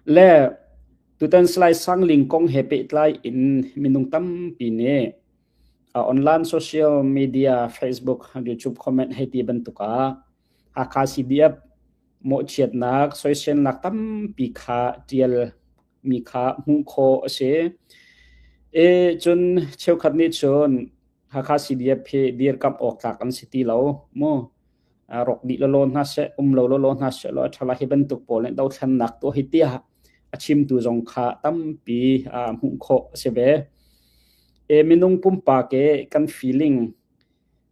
Le tutan Salai Sang Ling kong he pehtlai in minung tampi nih online social media Facebook, YouTube comment hei ti bantuk ah Hakha CDF mawhchiatnak, soiselnak tampi kha ṭial mi kha hmuh khawh a si. E cun cheukhat nih cun Hakha CDF hi dirkamh awk tlak an si ti lo mu. Rawk dih lawlaw hna seh, um lo lawlaw hna seh law a ṭha lai hi bantuk pawl nih dothlennak tuah hi tiah a chimtu zong kha tampi hmuh khawh a si ve. E minung pumpak e kan feeling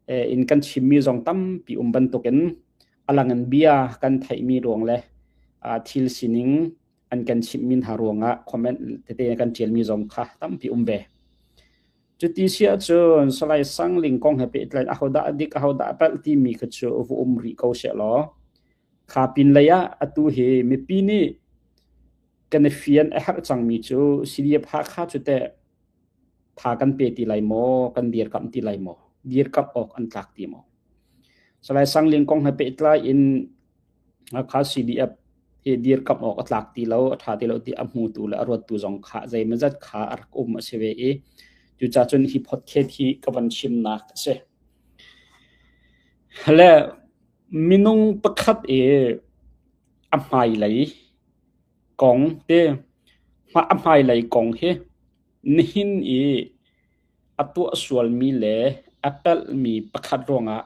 in kan chimmi zong tampi um bantukin a lang in bia kan theihmi ruang le thil sining an kan chimhmi hna ruangah comment tete kan ṭialmi zong kha tampi um ve. Cuti si ahcun Salai Sang Ling kong he pehtlai ahodah a dik ahodah a palh timi kha cu va um rih ko sehlaw kha pin lei ah atu hi mipi nih kan i fian a herh cangmi cu CDF Hakha cu teh tha kan pe ti lai maw kan dirkamh ti lai maw dirkamh awk an tlak ti maw Salai Sang Ling kong he pehtlai in Hakha CDF hi dirkamh awk a tlak ti lo, a ṭha ti lo ti a hmutu le a ruattu zong kha zeimawzat kha a rak um a si ve i cucaah cun hi podcast hi ka van chimnak a si. Le minung pakhat i a hmailei kong te a hmailei kong hi nihin i a tuah sualmi le a palhmi pakhat ruangah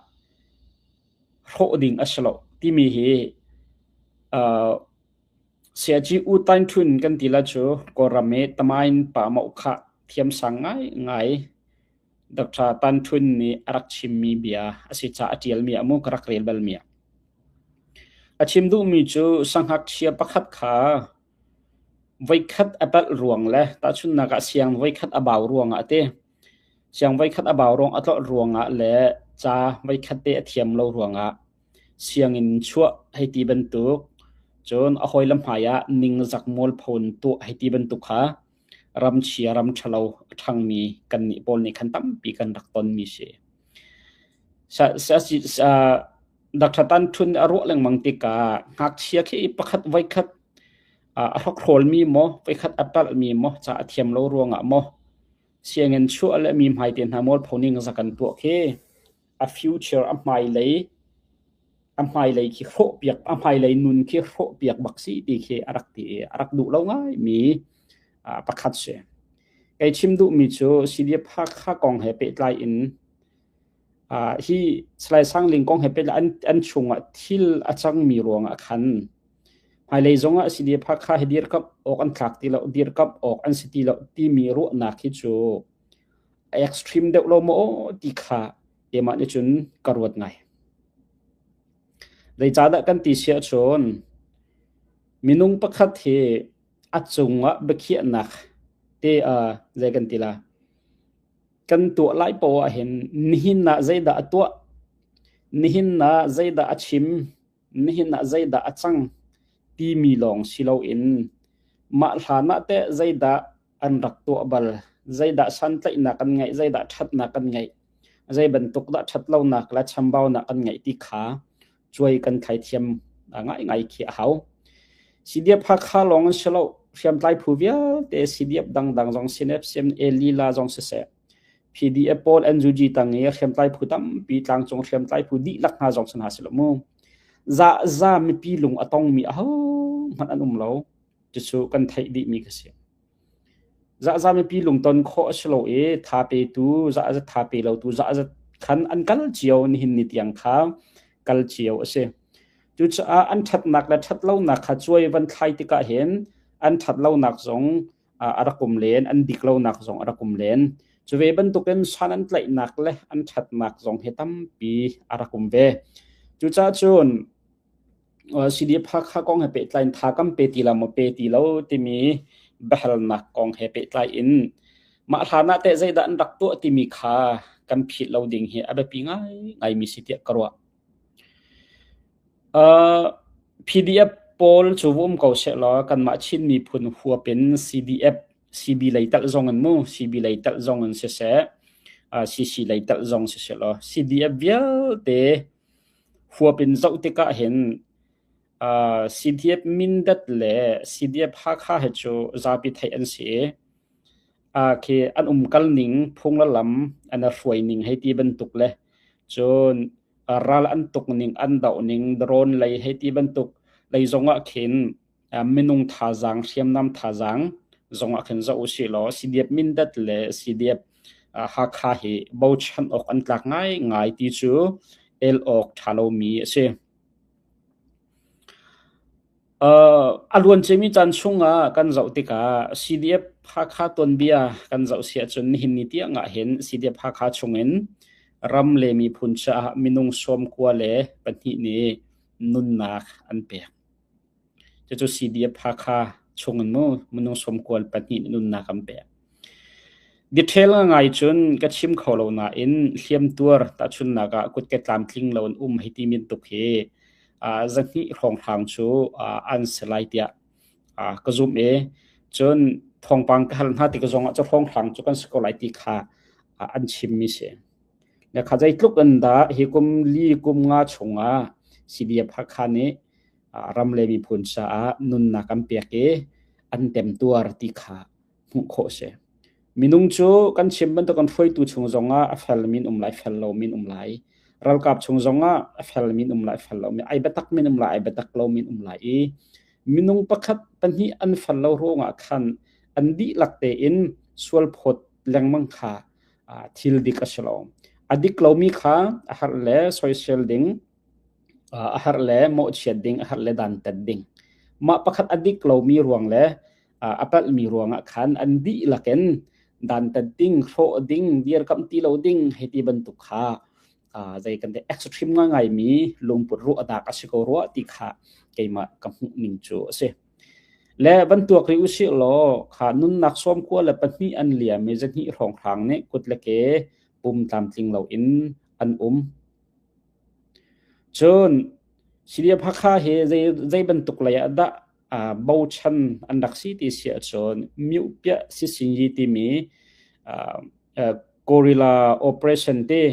hrawh ding a si lo timi hi Siaci U Tain Htun kan ti la cu Kawlram i Tamain pa mauk kha thiamsang ngaingai Dr. Tan Htun nih a rak chimmi bia a si caah a ṭialmi ah mu ka rak rel balmi ah. A chim duhmi cu sangngakchia pakhat kha voikhat a palh ruang le tahchunhnak ah siang voikhat a bau ruangah a ti. Siang voikhat a bau ruang a tlolh ruangah le ca voikhat te a thiam lo ruangah sianginn chuah hei ti bantuk cun a hawile hmai ah ningzak mualpho in tuah hei ti bantuk kha ramchia ram ṭhalo a ṭhangmi kannih pawl nih khan tampi kan rak tonmi si. Dr. Tan Htun a ruah lengmang tikah ngakchia khi pakhat voikhat a hrokhrawlmi maw voikhat a palhmi maw ca a thiam lo ruangah maw sianginn chuah le mi hmai te hna mualpho ning za kan tuah khi a future a hmailei a hmailei khi hrawhpiak a hmailei nun khi hrawhpiak bak si ti khi a rak ti i a rak duh lo ngai mi pakhat si. Kei chim duhmi cu CDF Hakha kong he pehtlai in hi Salai Sang Ling kong he pehtlai an, an chungah thil a cangmi ruangah khan hmailei zongah CDF Hakha hi dirkamh awk an thlak ti lo dirkamh awk an si ti lo timi ruahnak hi cu extreme deuh lo maw ti kha keimah nih cun ka ruat ngai. Zeicahdah kan ti si ahcun minung pakhat hi a cungah biakhiahnak te zei kan ti la kan tuah lai poah ahhin nihin ah zeidah a tuah nihin ah zeidah a chim nihin ah zeidah a cang timi lawng si loin mah hlan ah teh zeidah an rak tuah bal zeidah santlaihnak an ngeih zeidah ṭhatnak an ngeih zei bantuk dah ṭhatlonak le chambaunak an ngeih ti kha cuai kan thlai thiam ngaingai khi a hau. CDF Hakha lawng an si lo hriamtlai phu vialte CDF dangdang zong CNF CMA lila zong siseh PDF pawl NUG tang i hriamtlai phu tampi tlangcung hriamtlai phu dihlak hna zong si hna si lo mu. Za za mipi lung a tongmi aho hmanh an um lo. Cucu kan theih dihmi ka si. Zahza mipi lungton khawh a si lo i tha petu zahzat tha pe lotu zahzat khan an kal cio nihin ni tiang kha kal cio a si. Cucaah an ṭhatnak le ṭhatlonak kha cuai van thlai tikah hin an ṭhatlonak zong a rak um len, an diklonak zong a rak um len. Cu ve bantukin san an tlaihnak le an ṭhatnak zong hi tampi a rak um ve. Cucaah cun CDF Hakha kong he pehtlai in tha kan pe ti lo maw pe ti lo timi biahalnak kong he pehtlai in mah hlan ah teh zeidah an rak tuah timi kha kan philh lo ding hi a biapi ngaingaimi si tiah ka ruah. PDF pawl cu um ko sehlaw kanmah Chin miphun huap in CDF CB lei talh zong in mu CB lei talh zong in siseh CC lei talh zong siseh law CDF vialte huap in zoh tikah hin CDF Mindat le CDF Hakha he cu zapi theih an si i khi an umkal ning phung le lam an i hruai ning hei ti bantuk le cun ral an tuk ning an doh ning drone lei hei ti bantuk lei zong ah khin minung thazaang hriamnam thazaang zong ah khin zoh usih law CDF Mindat le CDF Hakha hi bochan awk an tlak ngaingai ti cu el awk ṭha lomi a si. A luanciami caan chungah kan zoh tikah CDF Hakha tuanbia kan zoh si ahcun nihin ni tiang ah hin CDF Hakha chungin ram le miphun caah minung 92 nih nunnak an pek. Cucu CDF Hakha chungin mu minung 92 nih nunnak an pek. Detail ngai cun ka chim kho lo nain hliamtuar tahchunhnak ah kutke tlamtling lo in um hei ti bantuk hi zahnih hrawnghrang cu an si lai tiah ka zumh i cun thawngpang ka hal hna tik zongah cu hrawnghrang cu kan si ko lai ti kha an chimmi si. Le kha zeitluk in dah hi kum li kum nga chungah CDF Hakha nih ram le miphun caah nunnak an pek i an temtuar ti kha hmuh khawh a si. Minung cu kan chim bantuk kan hruaitu chung zongah a fel min um lai, fel lo min um lai. Ralkap chung zongah a fel min um lai, fel lo min, ai biatak min um lai, ai biatak lo min um lai i minung pakhat pahnih an fel lo ruangah khan an dihlak tein sual phawt lengmang kha thil dik a si lo. A dik lomi kha a har le soisel ding, a har le mawhchiat ding, a har le dantat ding. Mah pakhat a dik lomi ruang le a palhmi ruangah khan an dihlak in dantat ding, hrawh ding, dirkamh ti lo ding hei ti bantuk kha zei kan ti extreme ngaingaimi lungput ruahnak a si ko rua ti kha keimah ka hmuh ning cu a si. Le van tuak rih usih law kha nunnak 92 an liam i zahnih hrawnghrang nih kut le ke pum tlamtling loin an um. Cun Silia Hakha hi zei, zei bantuk lei ah dah bochan an rak si ti si ahcun miohpiah sisinyi timi guerrilla operation te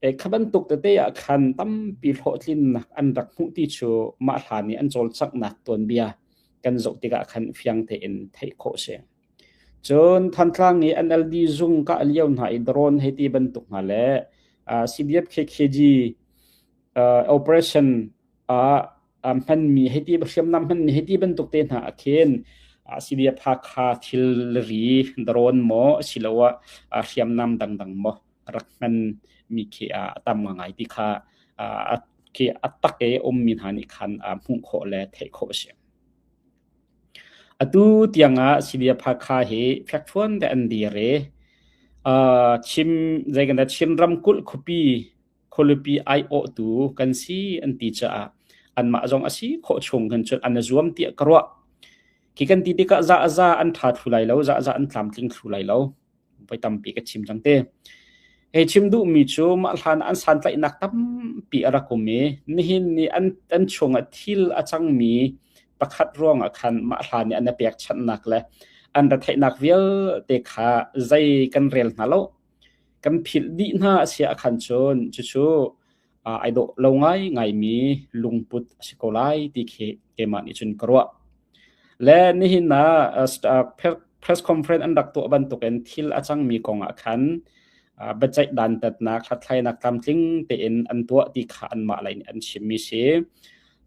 kha bantuk tete ah khan tampi hlawhtlinnak an rak hmuh ti cu mah hlan i an cawlcanghnak tuanbia kan zoh tikah khan fiang tein theih khawh si. Cun Thantlang i NLD zung kah lio hna i drone hei ti bantuk hna le CDF KKG operation ah hmanmi hei ti hriamnam hmanmi hei ti bantuk te hna ah khin CDF Hakha thilri drone maw asiloah hriamnam dangdang maw rak hmanmi khi a tam ngai ti kha khi a tak i ummi hna nih khan hmuh khawh le theih khawh a si. Atu tiangah CDF Hakha hi fekfuan te an dir i Chin zei kan Chin ramkulh khuapi khualipi aiawhtu kan si an ti caah anmah zong a si khawh chung hin cun an i zuam tiah ka ruah. Khi kan ti tikah za a za an ṭha thlu lai lo, za a za an tlamtling thlu lai lo. Voi tampi ka chim cang te. Hei chim duhmi cu mah hlan an santlaihnak tampi a rak um i nihin ni an, an chungah thil a cangmi pakhat ruangah khan mah hlan i an i pekchanhnak le an retheihnak vialte kha zei kan rel hna lo. Kan philh dih hna a si ahkhan cun cucu ai dawh lo ngaingaimi lungput a si ko lai ti khi keimah nih cun ka ruah. Le nihin ah press conference an rak tuah bantukin thil a cangmi kong ah khan biaceih dantatnak hlathlainak tlamtling tein an tuah ti kha anmah lei nih an chimmi si.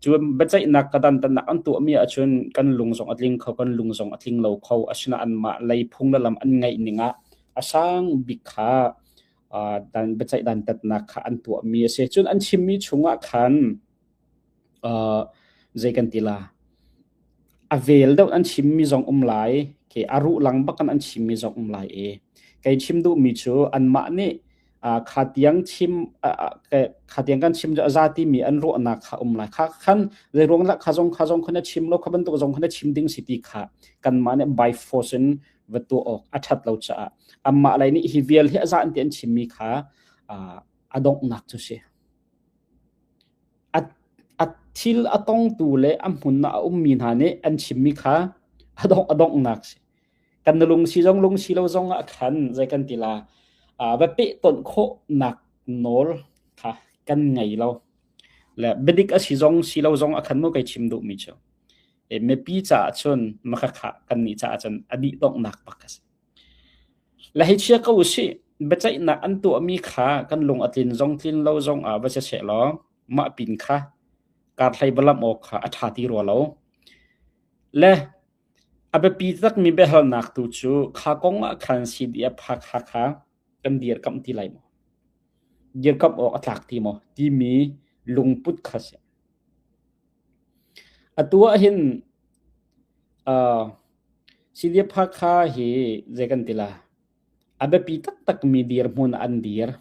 Cu biaceihnak ka dantatnak an tuahmi ahcun kan lung zong a tling kho, kan lung zong a tling lo kho. Asinain anmah lei phung le lam an ngeih ning ah a sang bik kha dan biaceih dantatnak kha an tuahmi a si. Cun an chimmi chungah khan zei kan ti la a vel deuh an chimmi zong um lai ke a ruh lang bak an chimmi zong um lai i kei chim duhmi cu anmah nih kha tiang chim kha tiang kan chim cu a za timi an ruahnak kha um lai kha khan zei ruang lah kha zong kha zong kha na chim lo kha bantuk zong kha na chim ding si ti kha kanmah nih by force in va tuah awk a ṭhat lo caah anmah lei nih hi vial hi a za an ti an chimmi kha a donghnak cu si. A, a thil a tongtu le a hmun ah a ummi hna nih an chimmi kha a dongh a donghnak si. Kan lung si zong lung si lo zong ah khan zei kan ti la va pehtonh khawhnak nawl kha kan ngei lo. Le biadik a si zong si lo zong a khan mu kai chim duhmi cu. E, mipi caah cun makhakha kan nih caah cun a dih donghnak bak a si. Le hei chia ko usih, biaceihnak an tuahmi kha kan lung a tlin zong tlin lo zong ah va si seh law mah pin kha karhlei va lamh awk kha a ṭha ti rua lo. Le a biapi takmi biahalnak tu cu kha kong ah khan CDF Hakha kha kan dirkamh ti lai maw? Dirkamh awk a tlak ti maw? Timi lungput kha si. Atu ah hin uh, CDF Hakha hi zei kan ti la? A biapi taktakmi dirhmun an dir.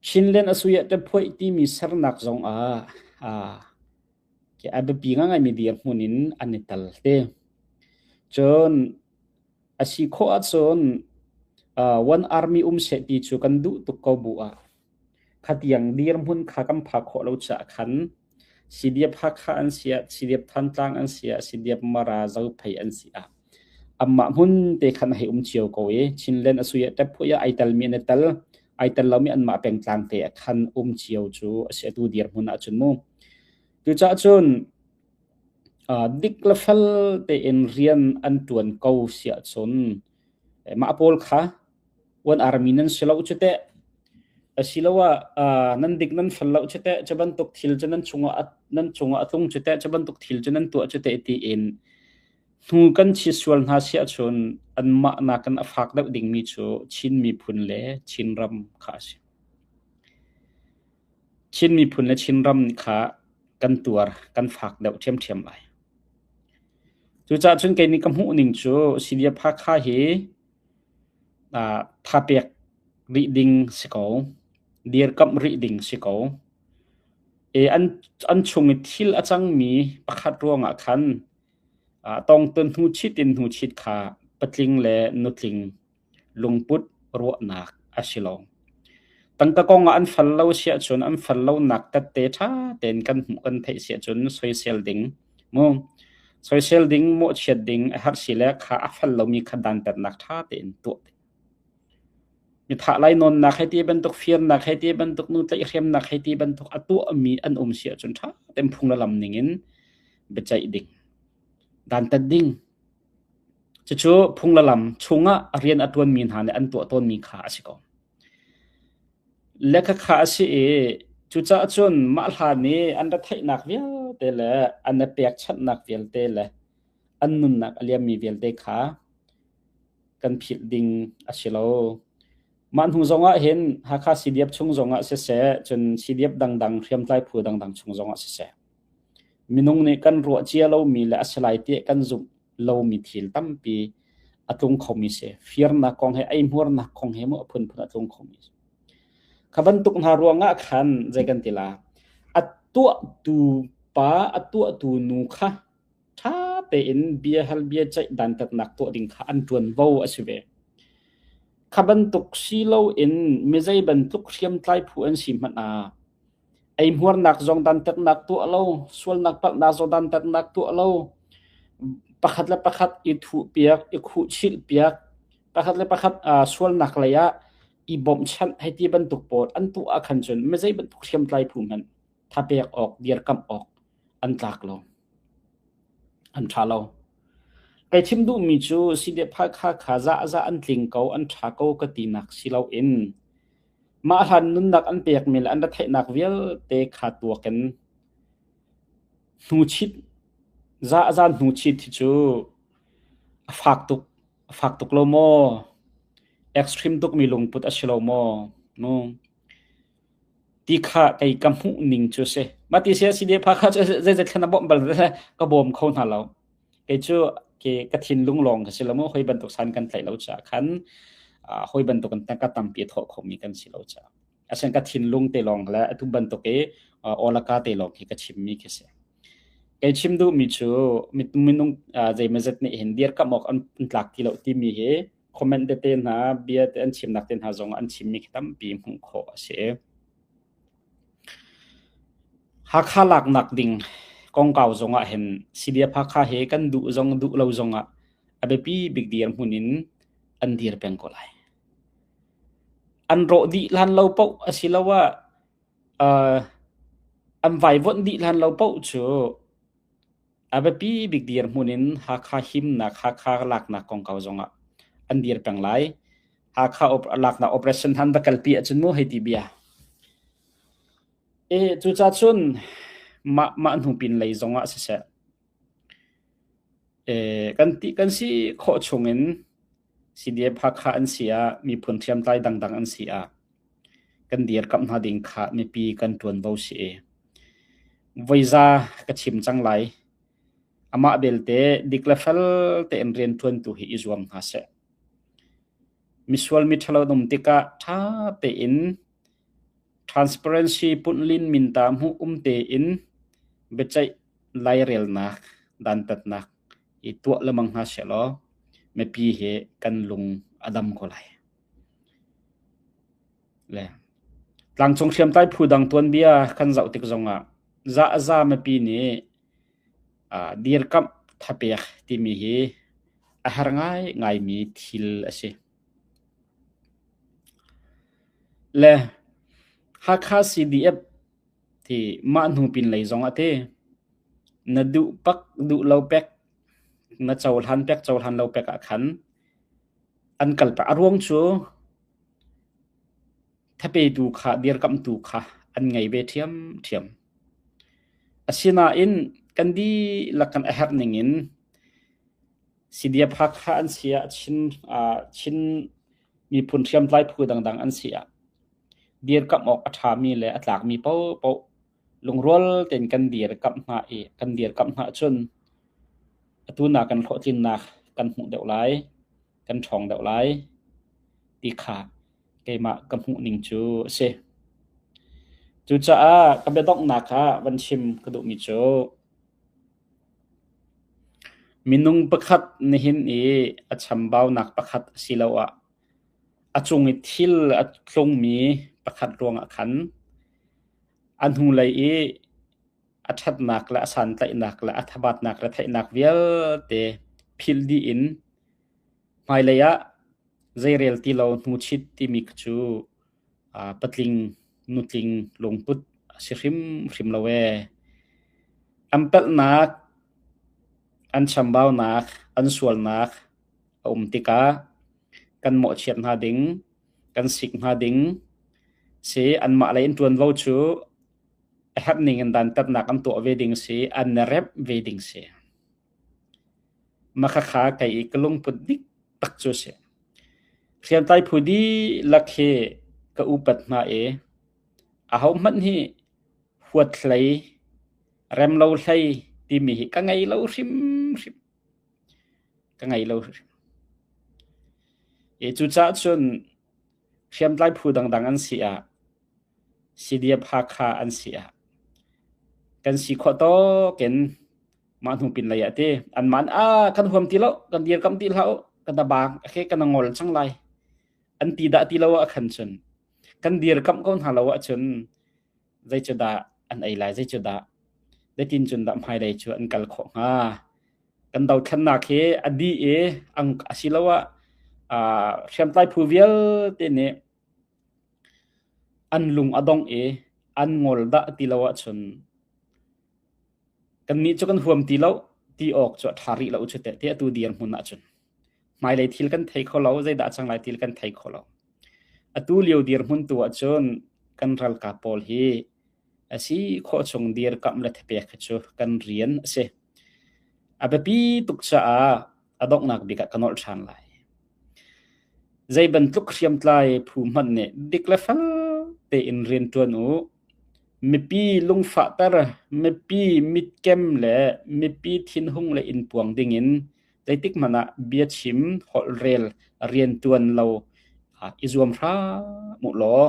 Chinland Asuya Tephuai timi sernak zong ah uh, a biapi ngaingaimi dirhmun in an i tal te. Cun a si khawh ahcun uh, one army um seh ti cu kan duh tuk ko bu ah Khatiang dirhmun kha kan phak khawh lo caah khan CDF Hakha an si ah, CDF Thantlang an si ah, CDF Mara Zophei an si ah anmah hmun te khan a hei um cio ko i Chinland a sui ah ṭephuai ah ai telmi an i tel, ai tel lomi anmah pengtlang te ah khan um cio cu a si atu dirhmun ahcun mu. Cucaah cun uh, dik le fel tein rian an ṭuan ko si ahcun mah pawl kha One army nan si lo cu teh. Asiloah uh, nan dik nan fel lo cu teh, cu bantuk thil cu nan chungah nan cungah a tlung cu teh, cu bantuk thil cu nan tuah cu teh tiin hnu kan chi sual hna si ahcun anmah nakin a fak deuh dingmi cu Chin miphun le Chinram kha a si. Chin miphun le Chinram kha kan tuar, kan fak deuh ṭhiamṭhiam lai. Cucaah cun kei nih ka hmuh ning cu CDF Hakha hi Thapek rih ding si ko. Dirkamh rih ding si ko. An chung i thil a cangmi pakhat ruangah khan tawngtawn hnuchit in hnuchit kha patling le nutling lungput ruahnak a si lo. Tangka kong ah an fal lo si ahcun an fal lonak tette ṭha tein kan hmuh kan theih si ahcun soisel ding mu. Soisel ding, mawhchiat ding a herh si le kha a fal lomi kha dantatnak ṭha tein tuah ding. Mi thah lainawnnak hei ti bantuk, firnak hei ti bantuk, nu tlaihhremnak hei ti bantuk a tuahmi an um si ahcun ṭha tein phung le lam ning in biaceih ding, dantat ding. Cucu phung le lam chungah rian a ṭuanmi hna nih an tuah tawnmi kha a si ko. Le khakha a si i cucaah cun mah hlan i an retheihnak vialte le an i pekchanhnak vialte le an nunnak a liammi vialte kha kan philh ding a si lo. Mah hnu zongah hin Hakha CDF chung zongah siseh, cun CDF dangdang hriamtlai phu dangdang chung zongah siseh, minung nih kan ruah cia lomi le a si lai tiah kan zumh lomi thil tampi a tlung khomi si. Firnak kong he eihmuarnak kong he mu a phunphun a tlung khomi si. Kha bantuk hna ruangah khan zei kan ti la a tuahtu pa a tuahtu nu kha ṭha tein bia hal bia ceih dantatnak tuah ding kha an ṭuanvo a si ve. Kha bantuk si loin mi zei bantuk hriamtlai phu an si hmanh ah Eihmuarnak zong dantatnak tuah lo, sualnak palhnak zong dantatnak tuah lo, pakhat le pakhat i thuhpiak, i khuhchilhpiak, pakhat le pakhat uh, sualnak lei ah i bawmhchanh hei ti bantuk pawl an tuah ah khan cun mizei bantuk hriamtlai phu hmanh thapek awk, dirkamh awk an tlak lo. An ṭha lo. Kai chim duhmi cu CDF Hakha kha zah zah an tling ko, an ṭha ko ka tinak si loin Mah hlan nunnak an pekmi le an retheihnak vialte kha tuak in hnuchit zahzan hnuchit hi cu a fak tuk a fak tuk lo maw? Extreme tukmi lungput a si lo maw? Nu ti kha kei ka hmuh ning cu si. Mah ti si CDF kha cu zeizat thlen a bawmh bal ka bawm kho hna lo. Kei cu ke ka thinlung lawng ka si lo mu hoi bantuk san kan tlaih lo caah khan hoi bantuk in ka tampi a thawh khomi kan si lo caah asen ka thinlung te lawng le atu bantuk i awlaka te lawng khi ka chimmi khi si. Kei chim duhmi cu minung zeimazet nih hin dirkamh awk an tlak ti lo timi hi comment tete hna bia te an chimnak te hna zong an chimmi khi tampi hmuh khawh a si. Hakha laknak ding kongkau zongah hin CDF Hakha he kan duh zong duh lo zongah a biapi bik dirhmun in an dir peng ko lai. An rawh dih hlan lo paoh asiloah uh, An vaivuanh dih hlan lo paoh cu a biapi bik dirhmun in Hakha himnak, Hakha laknak kongkau zongah an dir peng lai. Hakha laknak operation han va kalpi ahcun mu hei ti bia. E cucaah cun mah mah hnu pin lei zongah siseh e kan ti kan si khawh chungin CDF Hakha an si ah miphun hriamtlai dangdang an si ah kan dirkamh hna ding kha mipi kan ṭuanvo si i voiza ka chim cang lai. Amah belte dik le fel tein rianṭuantu hi i zuam hna seh. Misual miṭhalo an um tikah ṭha tein transparency punlin minta hmuh um tein biaceih lairelnak dantatnak i tuah lengmang hna sehlaw mipi hi kan lung a dam ko lai. Le tlangcung hriamtlai phu dang tuanbia kan zoh tik zongah zahza mipi nih uh, dirkamh thapek timi hi a har ngai ngaimi thil a si. Le Hakha CDF ti mah hnu pin lei zong ah ti na duh pak duh lo pek na cohlan pek cohlan lo pek ah khan an kal pah. A ruang cu thapetu kha dirkamhtu kha an ngei ve ṭhiamṭhiam. Asinain kan dihlak kan a herh ningin CDF Hakha an si ah Chin, uh, Chin miphun hriamtlai phu dangdang an si ah dirkamh awk a ṭhami le a tlakmi paohpaoh lungrual tein kan dirkamh hna i kan dirkamh hna ahcun atu nakin hlawhtlinnak kan hmuh deuh lai, kan ṭhawng deuh lai ti kha keimah ka hmuh ning cu a si. Cucaah ka biadonghnak ah van chim ka duhmi cu minung pakhat nihin i a chambaunak pakhat asiloah a cung i thil a tlungmi pakhat ruangah khan a hnulei i a ṭhatnak le a santlaihnak le a thabatnak le theihnak vialte philh dih in hmailei ah zeirel ti lo hnuchit timi cu patling nutling lungput a si hrimhrim lo ee. An palhnak, an chambaunak, an sualnak a um tikah kan mawhchiat hna ding, kan sik hna ding si anmah lei in ṭuanvo cu a herh ning in dantatnak an tuah ve ding si, an i remh ve ding si. Mah khakha kei i ka lungput dik tak cu a si. Hriamtlai phu dihlak hi ka upat hna i ahohmanh hi huat hlei, rem lo hlei timi hi ka ngei lo hrimhrim. Ka ngei lo hrimhrim. I cucaah cun hriamtlai phu dangdang an si ah CDF Hakha an si ah kan si khawh tawk in mah hnu pin lei ah ti anmah ah kan huam ti lo kan dirkamh ti hlah u kan bang okay kan ngol cang lai an ti dah ti lo ah khan cun kan dirkamh ko hna lo ahcun zei cu dah an ei lai zei cu dah zeitin cun dah hmailei cu an kal khawh hnga kan dothlennak hi a dih i ang asiloah hriamtlai phu vialte nih an lung a dongh i an ngol dah ti lo ahcun kannih cu kan huam ti lo ti awk cu a ṭha rih lo cu teh ti atu dirhmun ahcun hmailei thil kan thei kho lo zeidah cang lai til kan thei kho lo atu lio dirhmun tu ahcun kan ralkap pawl hi a si khawh chung dirkamh le thapek hi cu kan rian a si a biapi tuk caah a donghnak bik ah ka nolh ṭhan lai. Zei bantuk hriamtlai phu hmanh nih dik le fel tein rian ṭuan u. Mipi lungfahter, mipi mitkem le mipi thinhung le innpuang dingin zeitik hmanh ah biachim, holhrel, rianṭuan lo i zuam hram u law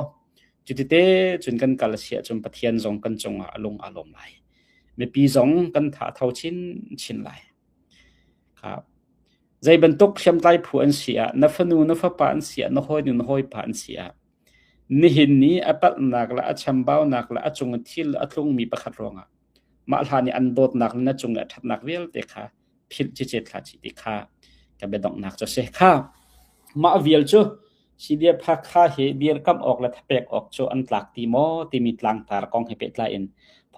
cutite cun kan kal a si ahcun Pathian zong kan cungah a lung aa lawm lai. Mipi zong kan tha a tho chinchin lai. Zei bantuk hriamtlai phu an si ah, na fanu na fapa an si ah, na hawinu na hawipa an si ah, nihin ni a palhnak le a chambaunak le a cung i thil a tlungmi pakhat ruangah mah hlan i an dawtnak le na cung i a ṭhatnak vialte kha philh cicet hlah chih ti kha ka biadonghnak cu a si. Kha mah vial cu CDF Hakha hi dirkamh awk le thapek awk cu an tlak ti maw timi tlangtar kong he pehtlai in.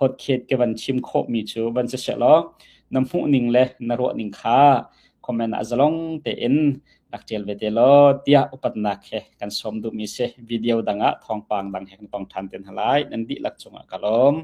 Podcast ka van chim khawhmi cu van si sehlaw na hmuhning le na ruahning kha comment ah zalong tein rak ṭial ve te law tiah upatnak he kan sawm duhmi si. Video dang ah thawngpang dang he kan tong ṭhan te hna lai. Nan dihlak cungah ka lawm.